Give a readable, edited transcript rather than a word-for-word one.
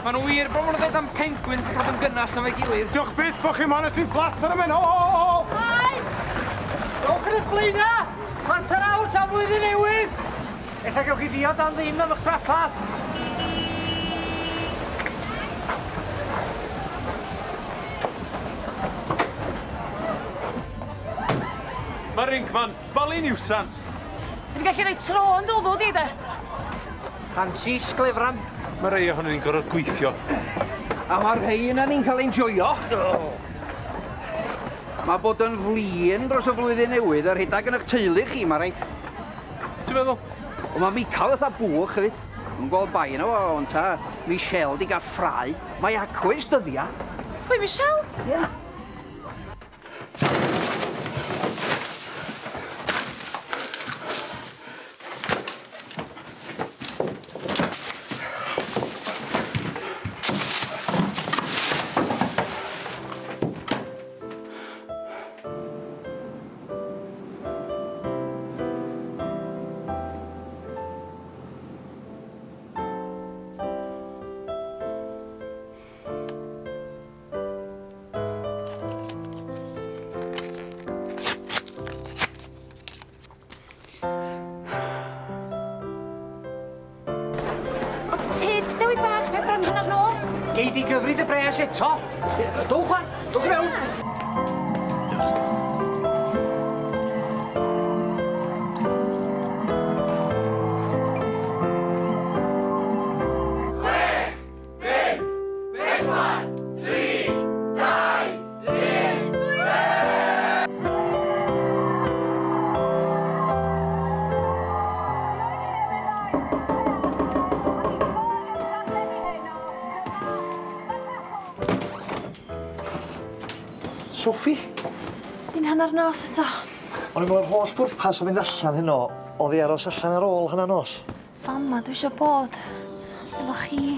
Ma'n wir bod ma'n dweud am penguins yn cadw'n gynnas am ei gilydd. Diolch byth bod chi'n manethu'n fflat ar y men. O! Ai! Dowch yn eich blaena! 15 tan flwyddyn newydd! Ella gewch chi ddiod am ddim am eich traffath. Mae'r rink ma'n bali niwsans. Ti'n gallu rhoi tro yn dwddw di, de? Ffansi sglefran. Mae rhai ohonyn ni'n gorfod gweithio. A mae'r rhai yna ni'n cael ein joio. Mae bod yn flin dros y flwyddyn newydd a rhedeg yn eich teulu chi, mae rhaid. Ti'n meddwl? Ond mae Michael fatha bwch hefyd. Yn gweld bai yna fo, ond ta Michelle di gael ffrau. Mae acwys dyddia. Pwy, Michelle? Ie. Yeah. Gei di gyfri dy bres eto. Dowch wan, dowch i mewn. Chwech, 5, 4, 3, 2, 1. Sophie? Di'n hanner nos eto. O'n i'n meddwl holl bwrpas o fynd allan heno oedd i aros allan ar ôl hanner nos. Fama dwi eisiau bod efo chi.